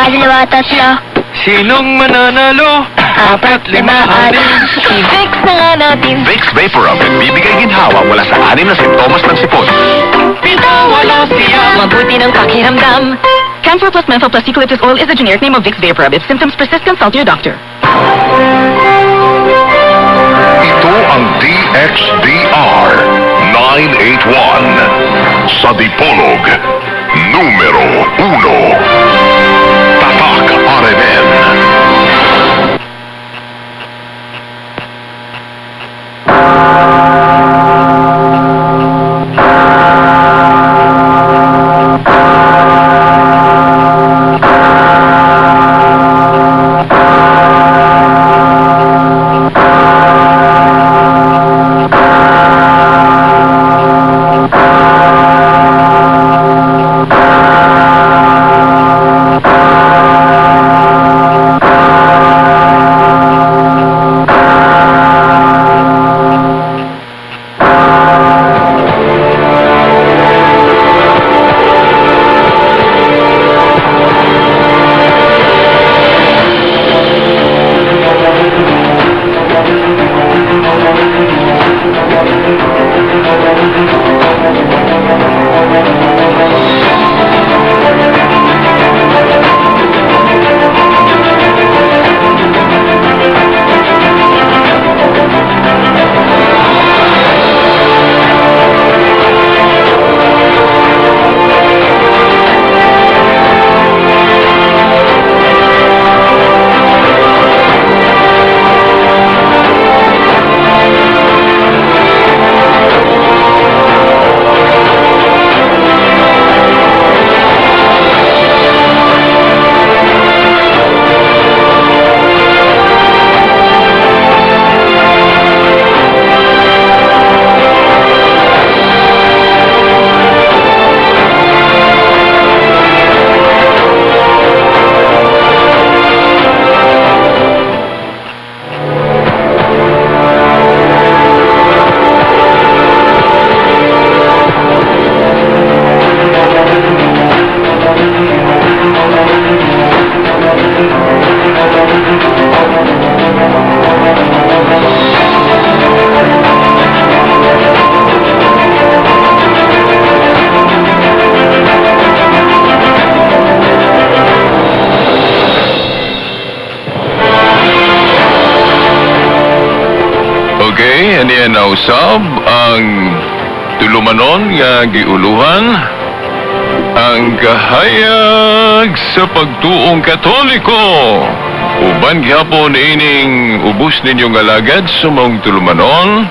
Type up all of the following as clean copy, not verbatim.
Isa, dalawa, tatlo. Sinong mananalo? Apat, lima, anim. I-Vicks na nga natin. Vicks VapoRub, nagbibigay ginhawa mula sa 6 na simptomas ng sipon. Pito, walo, siyam. Mabuti ng pakiramdam. Camphor plus menthol plus eucalyptus oil is a generic name of Vicks VapoRub. If symptoms persist, consult your doctor. Ito ang DXDR 981 sa Dipolog, numero 1. Tatak RMN. Okay, aniya na usab ang tulumanon nga giuluhan ang kahayag sa pagtuong Katoliko. Uban gihapon ining ubos ninyong alagad sa maong tulumanon,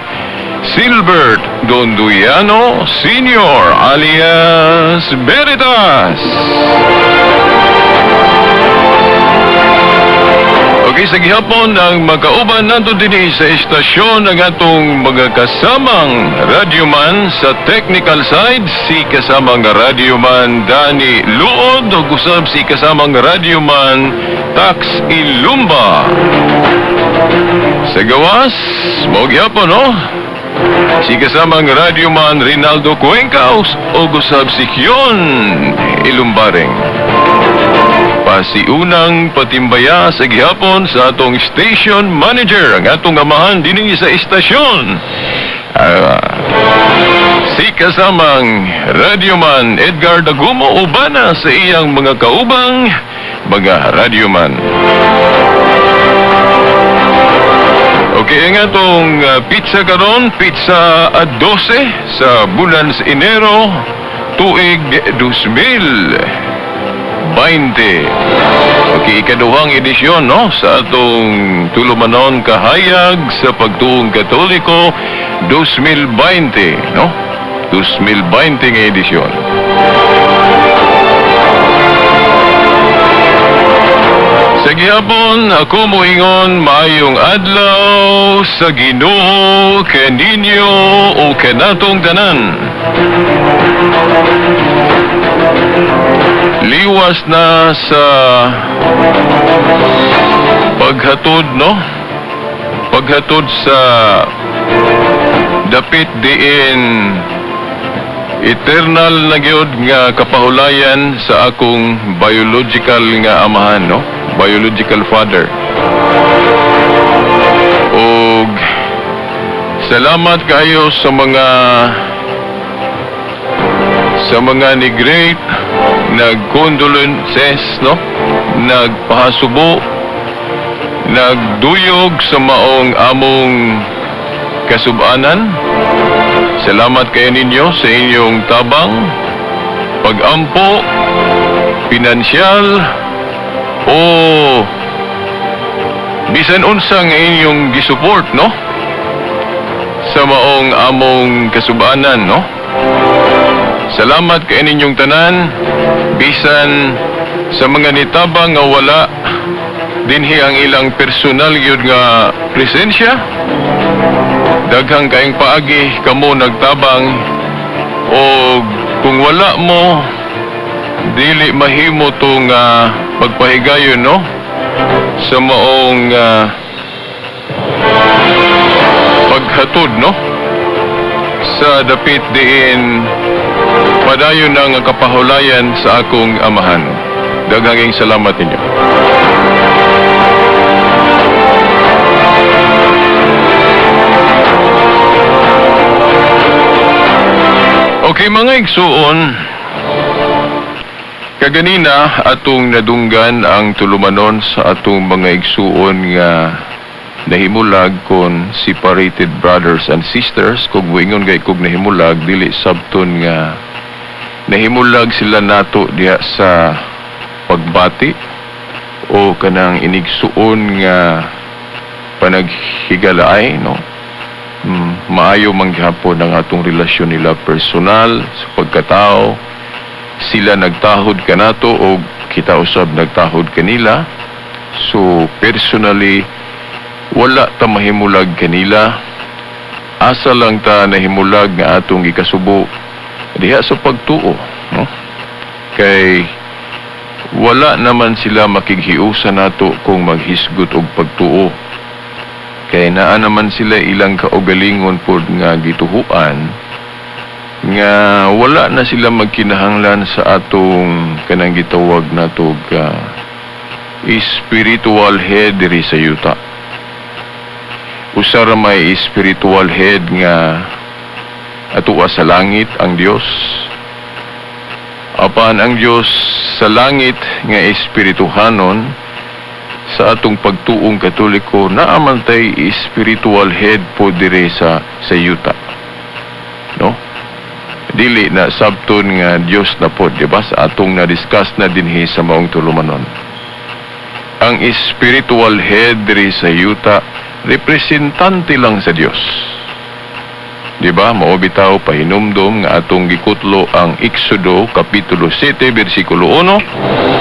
Silbert Donduiano Sr. alias Veritas. Okay, sa gihapon ang magkauban nato dinhi sa istasyon ang atong mga kasamang radyoman sa technical side, si kasamang radyoman Danny Luod ug usab si kasamang radyoman Tax Ilumba. Sa gawas, mao gihapon, no? Si kasamang radyoman Rinaldo Cuenca ug usab si Kion Ilumbaring. Pasiunang patimbaya sa gihapon sa atong station manager, ang atong amahan dinhi sa istasyon. Si kasamang radyoman Edgar Dagumo ubana sa iyang mga kaubang mga radyoman. Okay, ang atong pizza karon, pizza a 12 sa bulan sa Enero, tuig 2020. Okay, ikaduhang edisyon, no, sa atong tulumanon kahayag sa pagtuong Katoliko 2020, no? 2020 nga edisyon. Sa gihapon, ako moingon maayong adlaw sa Ginoo kaninyo o kanatong tanan. Liwas na sa paghatod, no? Paghatod sa dapit diin Eternal na gyud nga kapahulayan sa akong biological nga amahan, no? Biological father. Og salamat kayo sa mga ni great nag-condolences, no? Nagpahasubo, nagduyog sa maong among kasubanan. Salamat kayo ninyo sa inyong tabang, pag-ampo, pinansyal, o bisan unsa nga inyong gisupport, no? Sa maong among kasubanan, no? Salamat kay ninyong tanan, bisan sa mga nitabang nga wala dinhi ang ilang personal gyud nga presensya. Daghang kaayong paagi kamo nagtabang, o kung wala mo dili mahimo to nga pagpahigayon, no, sa maong paghatod, no, sa dapit diin padayon na nga kapahulayan sa akong amahan. Daghang salamat ninyo. Okay, mga igsuon, kaganina atong nadunggan ang tulumanon sa atong mga igsuon nga nahimulag kon separated brothers and sisters. Kung moingon gay kog nahimulag, dili sabton nga nahimulag sila nato diha sa pagbati o kanang inigsuon nga panaghigalaay, no? Maayo man gihapon ang atong relasyon nila personal sa pagkatao. Sila nagtahod kanato o kita usab nagtahod kanila. So personally wala ta mahimulag kanila. Asa lang ta nahimulag nga atong gikasubo diha sa pagtuo, no? Kay wala naman sila makighiusa nato kung maghisgot og pagtuo. Kay naa naman sila ilang kaugalingon pod nga gituhuan nga wala na sila magkinahanglan sa atong kanang gitawag natog spiritual head diri sa yuta. Usa ra may spiritual head nga atoa sa langit, ang Dios. Apan ang Dios sa langit nga espirituhanon, sa atong pagtuong Katoliko naa man tay spiritual head po dire sa yuta, no? Dili na sabton nga Dios na po, di ba? Sa atong na-discuss na dinhi sa maong tulumanon. Ang spiritual head diri sa yuta representante lang sa Dios. Di ba? Mao bitaw pahinumdom nga atong gikutlo ang Exodo kapitulo 7 bersikulo 1.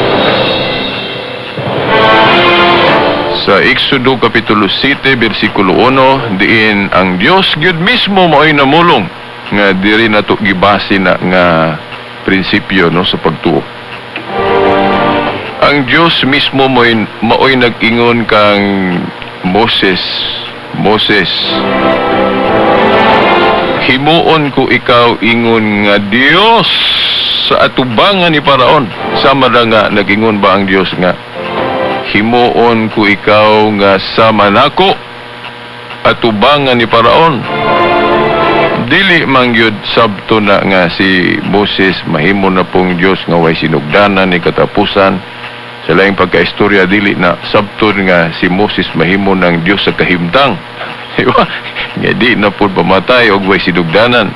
Sa Exodo kapitulo 7 bersikulo 1, diin ang Dios gyud mismo mao'y namulong nga diri nato gibase na nga prinsipyo, no, sa pagtuo. Ang Dios mismo mao'y nag-ingon kang Moses, Moses, himuon ko ikaw ingon nga Dios sa atubangan ni Paraon. Sama ra nga nag-ingon ba ang Dios nga himuon ko ikaw nga sama nako atubangan ni Paraon. Dili man gyud sabto na nga si Moses mahimo na pong Dios nga way sinugdanan ni katapusan. Sa laing pagkaistorya, dili na sabto nga si Moses mahimo ng Dios sa kahimtang. Diba? Nga di na po pamatay og way sinugdanan.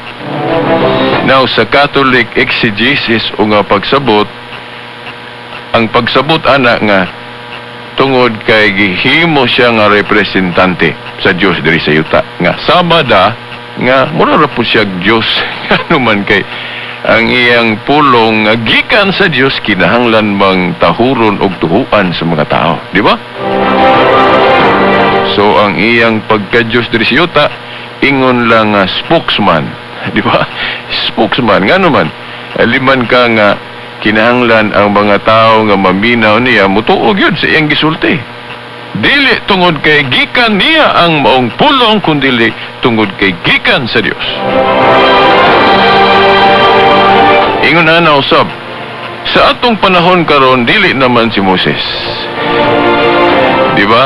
Now, sa Catholic exegesis o nga pagsabot, ang pagsabot ana nga tungod kay gihimo siya nga representante sa Dios diri sa yuta nga sama da nga mura ra po siya Dios. Ano man kay ang iyang pulong nga gikan sa Dios kinahanglan bang tahuron og tuhuan sa mga tao, di ba? So ang iyang pagka-Dios diri sa yuta ingon lang nga spokesman, di ba? Spokesman ngano man liman ka nga kinahanglan ang mga tao nga maminaw niya mutuo gyud sa iyang gisulti. Dili tungod kay gikan niya ang maong pulong, kundili tungod kay gikan sa Dios. Ingon ana usab. Sa atong panahon karon, dili naman si Moses. Di ba?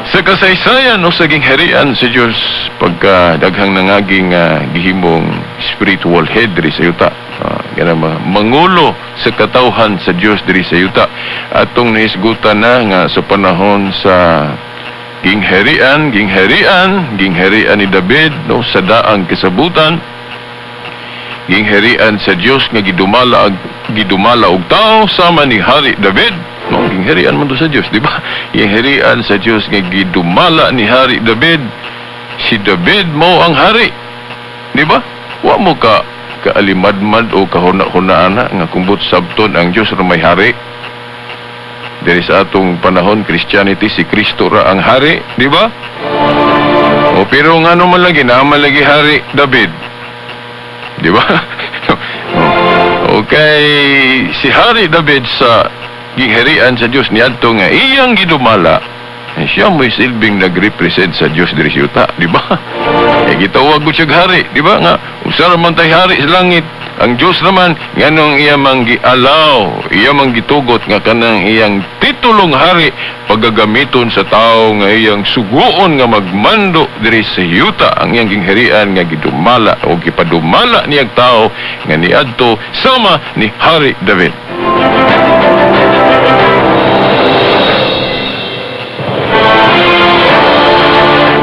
Sa kasaysayan o sa gingharian sa Diyos, pagka daghang nangaging gihimong spiritual head diri sa yuta, mga mangulo sa katawhan sa Diyos diri sa yuta, atong nahisgutan na nga sa panahon sa gingharian ni David, no, sa daang kasabutan, gingharian sa Dios nga gidumala og tao sama ni Hari David, no, gingharian man to sa Dios, di ba? Gingharian sa Dios nga gidumala ni Hari David. Si David mo ang hari, di ba? Wa mo ka kaalimadmad o kahuna-huna ana nga kumbot sabton ang Dios ra may hari. Diri sa atong panahon, Christianity, si Kristo ra ang hari, di ba? O pero ngano man lagi naa man lagi Hari David, di ba? Okay, si Hari David sa gingharian sa Dios niadto nga iyang gidumala, eh, siya mo'y silbing nagrepresent sa Dios diri sa yuta, di ba? Eh, gitawag ko siyang hari, di ba? Nga usa ra man tay hari sa langit, ang Dios naman, nganong iya mang gialaw, iya mang gitugot nga kanang iyang titulong hari pagagamiton sa tao nga iyang suguon nga magmando diri sa yuta, ang iyang gingharian nga gidumala o gipadumala niyang tao nga niadto sama ni Hari David.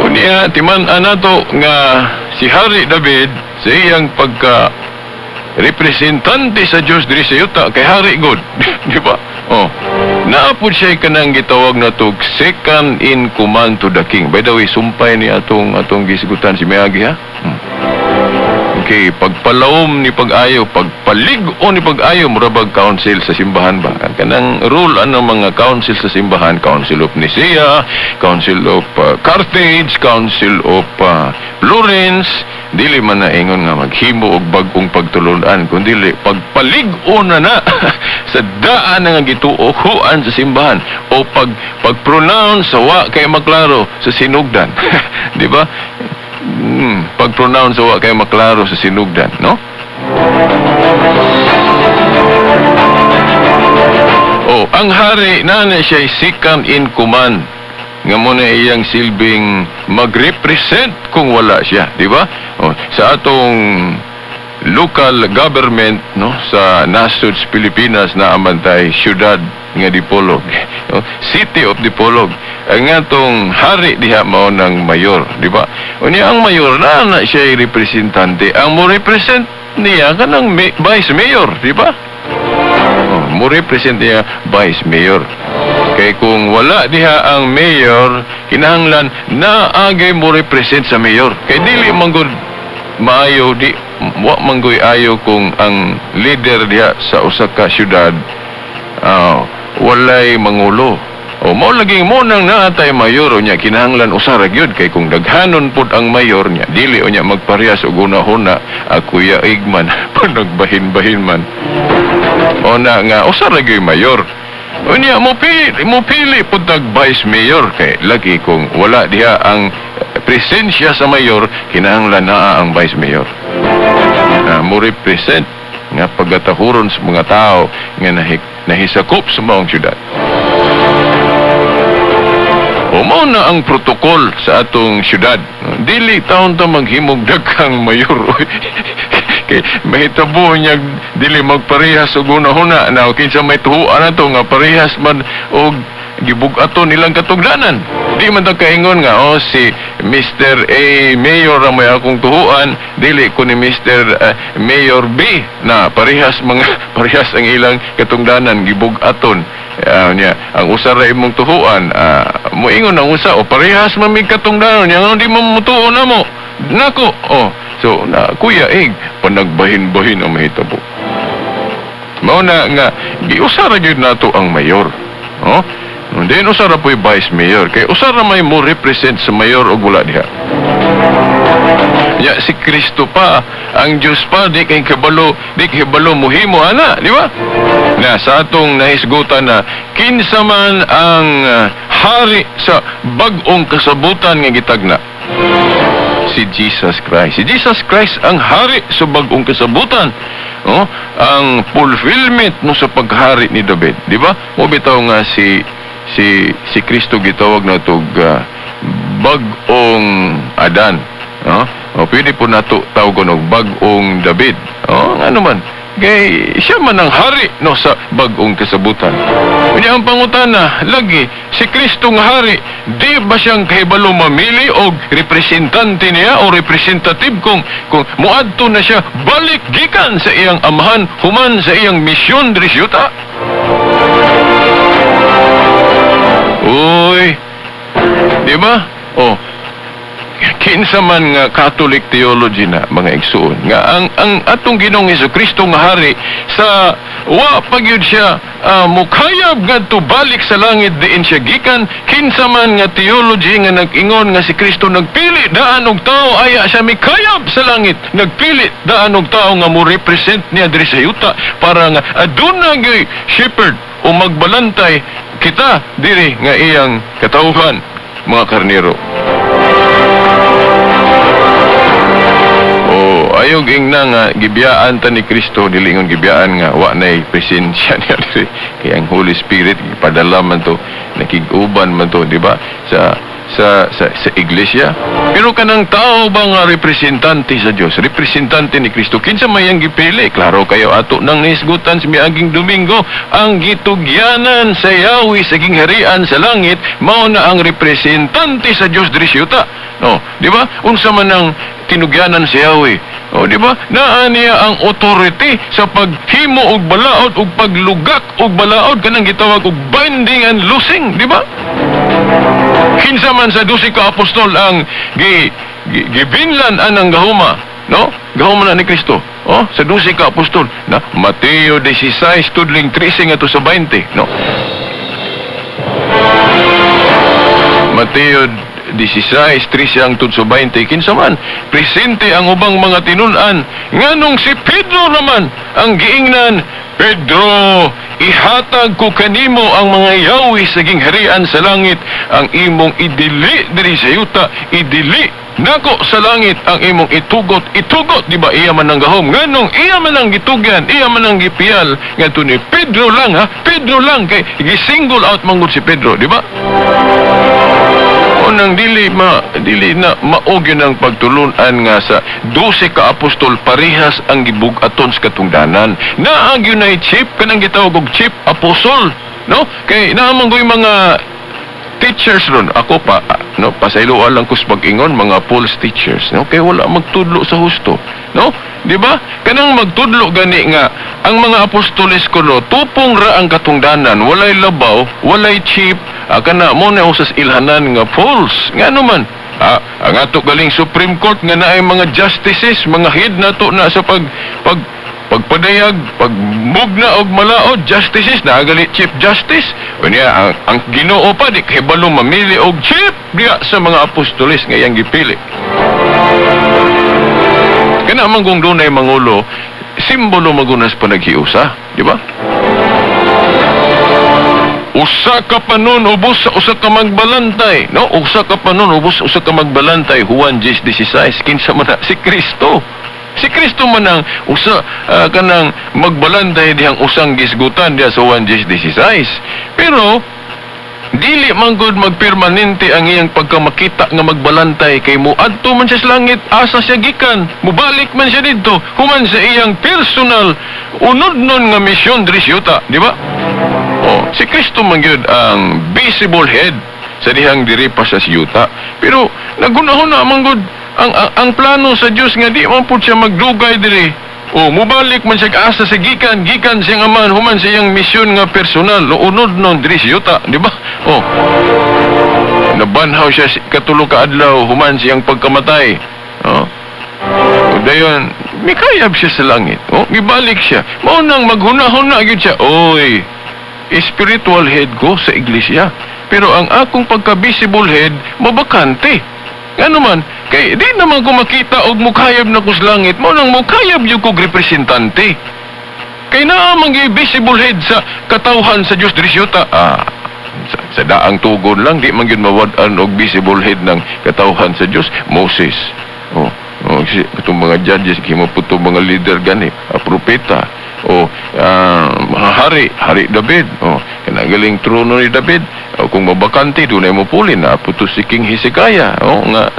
Unya, timan-an nato nga si Hari David sa iyang pagka representante sa Dios diri sa yuta kay hari god, di ba? Oh, naapod siya kanang gitawag na tog second in command to the king. By the way, sumpay ni atong gisgutan si Miyagi, ha. Okay, pagpalawom ni pag-ayo, pagpalig-o ni pag-ayo, mura bag council sa simbahan ba? Kanang rule ano mga council sa simbahan, Council of Nicaea, Council of Carthage, Council of Florence, dili man na ingon nga maghimo og bag-ong pagtulunan, kundi pagpalig-o na na sa daan nga gituohan sa simbahan o pag-pronounce sa wa kay maklaro sa sinugdan. Di ba? Pag-pronounce wa kay maklaro sa sinugdan, no? Oh, ang hari na siya second in command. Nga mo na iyang silbing mag-represent kung wala siya, di ba? Oh, sa atong local government, no, sa nasod sa Pilipinas na amantay siyudad nga Dipolog, no? City of Dipolog. Ang atong hari diha mao ng mayor, di ba? Unya ang mayor na siya representante. Ang mo represent niya kanang vice mayor, di ba? Oh, mo represent niya vice mayor. Kay kung wala diha ang mayor, kinahanglan naagay mo represent sa mayor. Kay dili man gud maayo, di wa man goy ayo kung ang leader diha sa usa ka syudad walay mangulo. O mao lagi mo nang naatay mayor, unya kinahanglan usa ra gyud, kay kung daghanon pud ang mayor niya, dili unya magparehas og hunahuna, kuya Igman panagbahin-bahin man. O na nga usa ra gyud mayor. Unya mo pili pud tag vice mayor, kay lagi kung wala diha ang presensya sa mayor, kinahanglan naa ang vice mayor. Mo represent nga pagatahuron sa mga tao nga nahisakop sa maong syudad. O mao na ang protokol sa atong syudad. Dili taon ta maghimog daghang mayor. Kay mahitabo niya dili magparehas og hunahuna na kinsa may tuhuan nato nga parehas man og gibug-aton nilang katugdanan. Di man ta kaingon nga oh si Mr. A Mayor ang may akong tuhuan, dili ko ni Mr. Mayor B na parehas mga parehas ang ilang katungdanan gibug-aton. Niya ang usa ra imong tuhuan, moingon ang usa o parehas man mig katungdanan niya ngano di mo mutuo namo. Nako, oh. So na kuya ig panagbahin-bahin ang mahitabo. Mao na nga giusa ra gyud nato ang mayor. Oh? Then usa ra po'y vice mayor kay usa ra may mo represent sa mayor og wala diha. Ya si Kristo pa, ang Dios pa di kay kabalo, di kay kabalo mohimo ana, di ba? Na sa atong nahisgutan na kinsa man ang hari sa bag-ong kasabutan nga gitagna. Si Jesus Christ. Si Jesus Christ ang hari sa bag-ong kasabutan. No? Ang fulfillment, no, sa paghari ni David, di ba? Mo bitaw nga si Kristo gitawag na tog bag-ong Adan, no? O pwede po nato tawagon og bag-ong David. Oh, ano man? Kay siya man ang hari, no, sa bag-ong kasabutan. Unya ang pangutana, lagi si Kristo nga hari, di ba siyang kahibalo mamili og representante niya o representative kung muadto na siya balik gikan sa iyang amahan human sa iyang misyon diri sa yuta? Uy, di ba? Oh, kinsa man nga Catholic theology na, mga igsuon, nga ang atong Ginoong Kristo nga hari sa wa pa gyud siya mukayab ngadto balik sa langit diin siya gikan, kinsa man nga theology nga nag-ingon nga si Kristo nagpili daan og tao aya siya mikayab sa langit, nagpili daan og tao nga mo represent niya diri sa yuta para nga aduna gyud shepherd o magbalantay kita diri nga iyang katawhan, mga karnero? Oh, ayog ingna nga gibiyaan ta ni Kristo, dili ingon gibiyaan nga wa nay presensya niya diri. Kay ang Holy Spirit gipadala man to, nakig-uban man to, di ba? Sa iglesia. Pero kanang tao ba nga representante sa Dios, representante ni Kristo, kinsa may ang gipili? Klaro kayo ato nang nisgutan sa miaging Domingo, ang gitugyanan sa Yahweh sa gingharian sa langit, mao na ang representante sa Dios diri sa yuta. No, di ba? Unsa man ang tinugyanan sa Yahweh? O, di ba? Naa niya ang authority sa paghimo og balaod og paglugak og balaod, kanang gitawag og binding and loosing, di ba? Kinsa man sa 12 ka apostol ang gibinlan anang gahuma, no? Gahuma na ni Kristo. Oh, sa 12 ka apostol na Mateo 16 tudling 13 ngadto sa 20, no? Mateo 16, 13 hangtod sa 20, kinsa man presente ang ubang mga tinun-an, nganong si Pedro naman ang giingnan, "Pedro, ihatag ko kanimo ang mga yawi sa gingharian sa langit, ang imong idili diri sa yuta, idili nako sa langit, ang imong itugot, itugot," di ba? Iya man ang gahom. Nganong iya man ang gitugyan, iya man ang gipiyal ngadto ni Pedro lang, ha? Pedro lang, kay gi-single out man gud si Pedro, di ba? Unang dili na maog yun ang pagtulunan nga sa 12 ka apostol parehas ang gibug-aton sa katungdanan. Naa gyud nay chief, kanang gitawag og chief apostle, no? Kay naa man goy mga teachers ron. Ako pa, no, pasayloan lang ko sa pag-ingon mga false teachers, no? Kay wala magtudlo sa husto, no? Di ba? Kanang magtudlo gani nga ang mga apostoles kuno tupong ra ang katungdanan, walay labaw, walay chief, kana mo na usas ilhanan nga false. Ngano man? Ang ato galing Supreme Court nga naay mga justices, mga head nato na sa pagpadayag, pagmugna og malaod, justices, naagali chief justice. Unya, ang Ginoo pa, di kahibalo mamili og chief diya sa mga apostoles nga iyang gipili. Kana man kung dunay mangulo, simbolo magunas panaghiusa, di ba? Usa ka panon ubos sa usa ka magbalantay, no? Usa ka panon ubos sa usa ka magbalantay, Juan 10:16, kinsa man na? Si Kristo. Si Kristo man ang usa kanang magbalantay dihang usang gisgutan diha sa Juan 10:16. Pero dili man gud magpermanente ang iyang pagkamakita nga magbalantay, kay moadto man siya sa langit, asa siya gikan, mubalik man siya didto human sa iyang personal unod-nun nga misyon diri sa yuta, di ba? Oh, si Kristo man gyud ang visible head sa dihang diri pa sa yuta. Pero nagunahon na man gud ang plano sa Dios nga di man pud siya magdugay diri. O mubalik man siya asa sa gikan, gikan siyang aman human sa iyang misyon nga personal, unod nun diri sa yuta, di ba? Oh. Nabanhaw siya katulo ka adlaw human siyang pagkamatay. Oh. O dayon, mikayab siya sa langit. Oh, mibalik siya. Mao nang maghuna-huna gyud siya. Oy, spiritual head ko sa iglesia. Pero ang akong pagka-visible head, mabakante. Ngano man, kay di naman ko makita og mukayab na ko sa langit, mao nang mukayab gyud kog representante. Kay naa man gyud visible head sa katawhan sa Dios diri sa yuta. Sa daang tugon lang, di man gyud mawad-an og visible head ng katawhan sa Dios, Moses. Oh, oh si itong mga judges gihimo po to mga leader gani, propeta o mga hari, Hari David. Oh, kanang galing trono ni David. O, kung mabakante dunay mo puli na po to si King Hezekiah. Oh, nga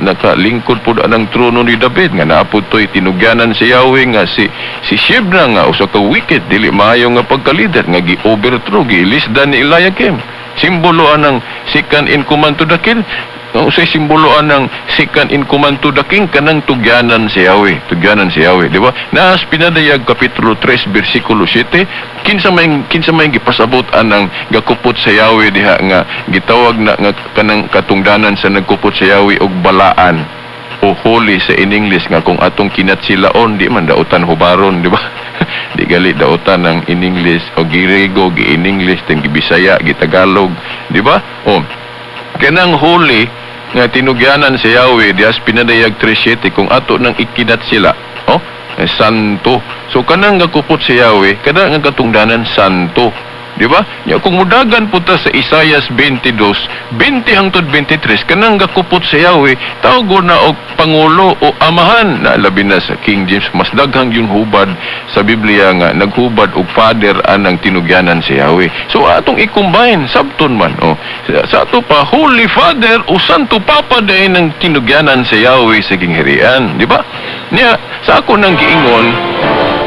nakalingkod pud anang trono ni David nga naa po to'y tinugyanan si Yahweh nga si Shebna nga usa ka wicked, dili maayo nga pagka-leader nga gi-overthrow, giilisdan ni Eliakim. Simbolo anang second in command to the king. Ang usay simbolo anang second in command to the king, kanang tugyanan si Yahweh, tugyanan si Yahweh, di ba? Naas Pinadayag kapitulo 3 bersikulo 7, kinsa may gipasabot anang gakupot sa Yahweh diha nga gitawag na nga kanang katungdanan sa nagkupot sa Yahweh og balaan o holy sa in English, nga kung atong kinatsilaon di man dautan hubaron, di ba? Di gali dautan ng in English o Girego gi in English then gibisaya, gitagalog, di ba? O kanang holy nga tinugyanan si Yahweh dias Pinadayag 3:7, kung ato nang ikinat sila, oh, eh, santo. So kanang gakupot si Yahweh, kanang nga katungdanan santo, di ba? Ya, kung mudagan po ta sa Isayas 22, 20 hangtod 23, kanang gakupot sa Yahweh, tawgon na og pangulo o amahan na labi na sa King James, mas daghang yung hubad sa Biblia nga naghubad og father anang tinugyanan si Yahweh. So atong i-combine, sabton man. Oh. Sa ato pa, Holy Father o Santo Papa din ang tinugyanan si Yahweh sa gingharian, di ba? Niya, sa ako nang giingon,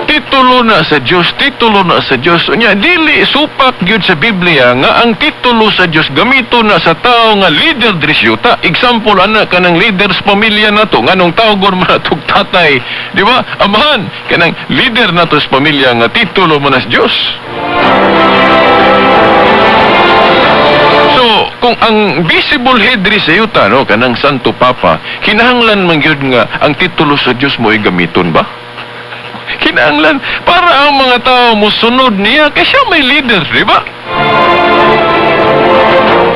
titulo na sa Dios, titulo na sa Dios. Unya dili supak gyud sa Biblia nga ang titulo sa Dios gamito na sa tao nga leader diri sa yuta. Example ana, kanang leader sa pamilya nato, nganong tawgon man natog tatay, di ba? Amahan, kanang leader nato sa pamilya nga titulo man na sa Dios. So, kung ang visible head diri sa yuta, no, kanang Santo Papa, kinahanglan man gyud nga ang titulo sa Dios mo gamiton ba? Kinahanglan para ang mga tao musunod niya kay siya may leader, di ba?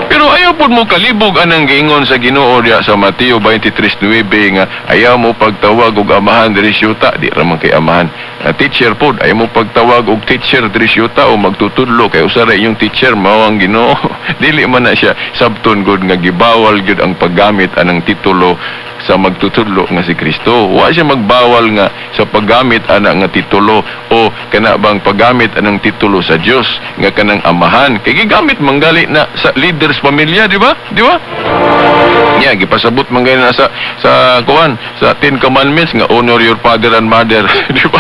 Pero ayaw pud mo kalibog anang giingon sa Ginoo diya sa Mateo 23:9 nga ayaw mo pagtawag og amahan diri sa yuta, di ra man kay amahan. Teacher pod, ayaw mo pagtawag og teacher diri sa yuta o magtutudlo kay usa ra inyong teacher, mao ang Ginoo. Dili man na siya sabton gud nga gibawal gyud ang paggamit anang titulo sa magtutudlo nga si Kristo. Wa siya magbawal nga sa paggamit ana nga titulo o kana bang paggamit anang titulo sa Dios nga kanang amahan. Kay gigamit manggali na sa leaders pamilya, di ba? Di ba? Ya, gipasabot man gani na sa kuan, sa Ten Commandments nga honor your father and mother, di ba?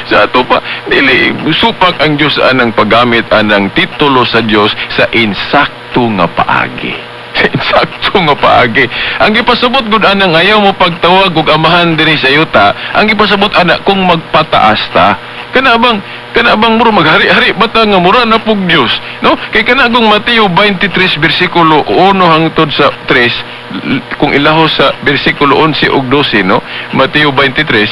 Sa ato pa, dili supak ang Dios anang paggamit anang titulo sa Dios sa insakto nga paagi. Sa insakto nga paagi. Ang gipasabot gud anang ayaw mo pagtawag og amahan diri sa yuta, ang gipasabot ana kung magpataas ta. Kana bang mura maghari-hari bata nga mura na pug Dios, no? Kay kana kung Mateo 23 bersikulo 1 hangtod sa 3, kung ilahos sa bersikulo 11 ug 12, no? Mateo 23,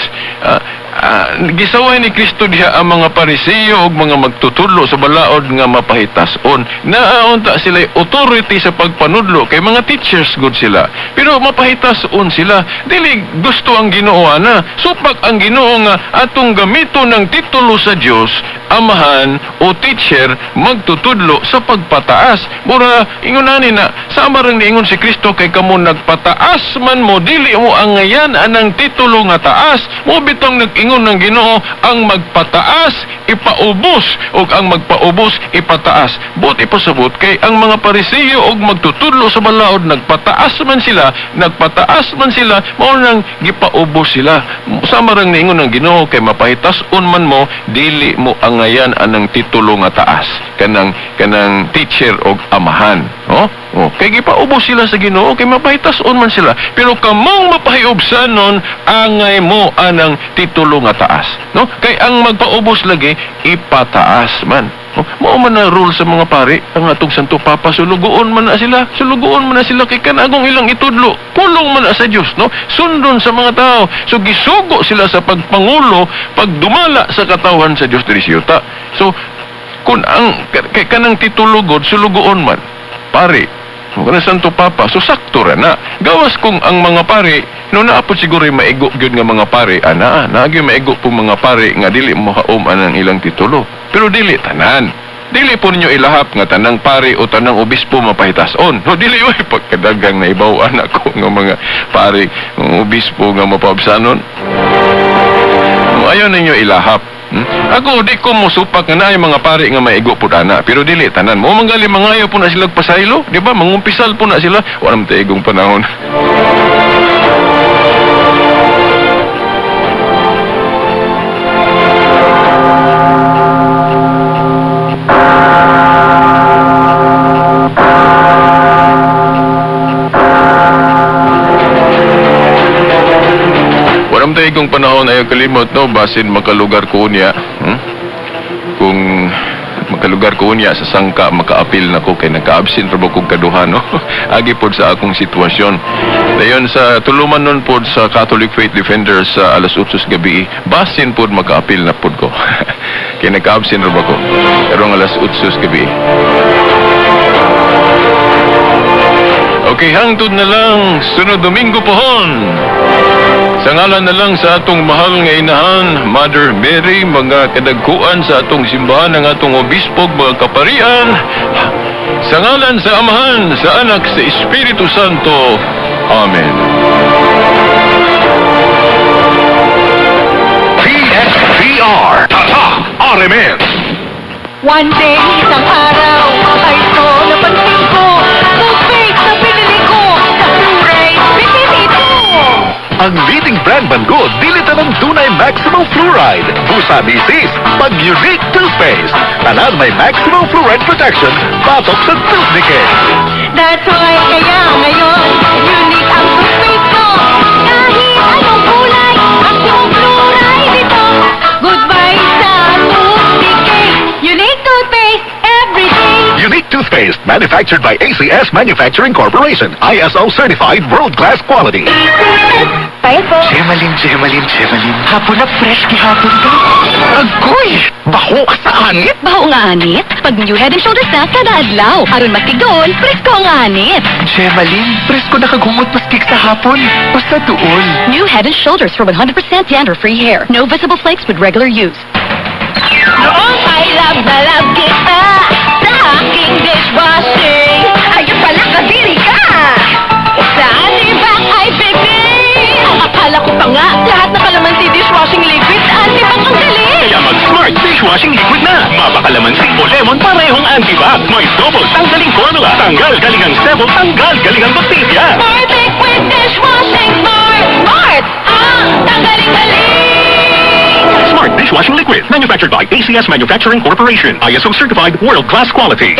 gisaway ni Kristo diha ang mga Pariseo ug mga magtutudlo sa balaod nga mapahitason. Naaunta sila authority sa pagpanudlo kay mga teachers good sila. Pero mapahitason sila. Dili gusto ang Ginoo ana. Supak ang Ginoo nga atong gamito ng titulo sa Dios, amahan o teacher, magtutudlo sa pagpataas. Mura ingon ani na sama rang niingon si Kristo kay kamo nagpataas man mo, dili mo angayan anang titulo nga taas. Mo bitong nag-ingon ng Ginoo, ang magpataas ipaubos ug ang magpaubos ipataas. Buti pasabot kay ang mga Pariseo ug magtutudlo sa balaod nagpataas man sila, nagpataas man sila, mao nang gipaubos sila. Sama rang niingon ng Ginoo kay mapahitas-on man mo, dili mo angayan anang titulo nga taas, kanang teacher og amahan, no? Oh, kay gipaubos sila sa Ginoo kay mapahitas-on man sila. Pero kamong mapahiubsanon, angay mo anang titulo nga taas, no? Kay ang magpaubos lagi ipataas man. Oh, mao man na rule sa mga pari ang atong Santo Papa, sulugoon man na sila, sulugoon man na sila kay kanagong ilang itudlo, pulong man na sa Dios, no? Sundon sa mga tao. So gisugo sila sa pagpangulo, pagdumala sa katawhan sa Dios diri sa yuta. So kung ang kay kanang titulo god sulugoon man pari mo kanang Santo Papa, so sakto ra na. Gawas kung ang mga pari, no, naapod siguro yung maigo gyud nga mga pari, ana, naa gyud maigo po mga pari nga dili mo haom anang ilang titulo. Pero dili tanan. Dili po ninyo ilahap nga tanang pari o tanang obispo mapahitason. No, dili oy, pagkadagang na ibaw-an ako nga mga pari, mga obispo nga mapaabsanon. No, ayaw ninyo ilahap. Ako, di ko musupak nga naay mga pari nga maigo pud ana, pero dili tanan. Mo manggali mangayo po na sila pasaylo, di ba? Mangumpisal po na sila. Wala man taigong panahon. Wala man taigong panahon, ayaw kalimot, no? Basin makalugar ko niya. Kung makalugar ko niya sa sangka, makaapil na ko kay nagka-absent ra ba kog kaduha, no? Agi pod sa akong sitwasyon. Dayon sa tuluman nun pod sa Catholic Faith Defenders sa alas 8 sa gabi, basin pod makaapil na pod ko. Kay nagka-absent ra ba ko? Karong alas 8 sa gabi. Okay, hangtod na lang sunod Domingo pohon. Sa ngalan na lang sa atong mahal nga inahan, Mother Mary, mga kadagkuan sa atong simbahan ng atong obispog, mga kaparian, sa ngalan sa Amahan, sa Anak, sa Espiritu Santo. Amen. PSPR. Tatak RMN. One day, isang araw, ay ito napansin ko. Toothpaste na pinili ko, sa fluoride, bitin ito. Ang leading brand man gud, dili tanang dunay maximum fluoride. Busa misis, pag unique toothpaste. Tanan may maximum fluoride protection, batok sa tooth decay. That's why kaya ngayon, unique ang toothpaste ko. Kahit anong kulay, maximum fluoride ito. Goodbye sa tooth decay. Unique toothpaste every day. Unique toothpaste manufactured by ACS Manufacturing Corporation. ISO certified world-class quality. Bye po. Gemaline, Gemaline, Gemaline. Hapon na fresh gihapon ka. Agoy! Baho ka sa anit! Baho nga anit. Pag new Head and Shoulders na kada adlaw. Aron matigol, presko ang anit. Gemaline, presko na kag humot maski sa hapon. Basta duol. New Head and Shoulders for 100% dandruff-free hair. No visible flakes with regular use. Noong ay love na love kita sa aking dishwashing. Ayun pala, kadiri ka! Sa antibac ay baby! Ang akala ko pa nga, lahat na kalamansi dishwashing liquid, antibac ang galing! Kaya mag-smart dishwashing liquid na. Mapakalamansi o lemon, parehong antibac. May double tanggaling formula. Tanggal galing ang sebo, tanggal galing ang bakterya. Perfect with dishwashing smart! Smart! Ang tanggaling-galing! Smart dishwashing liquid. Manufactured by ACS Manufacturing Corporation. ISO certified world-class quality.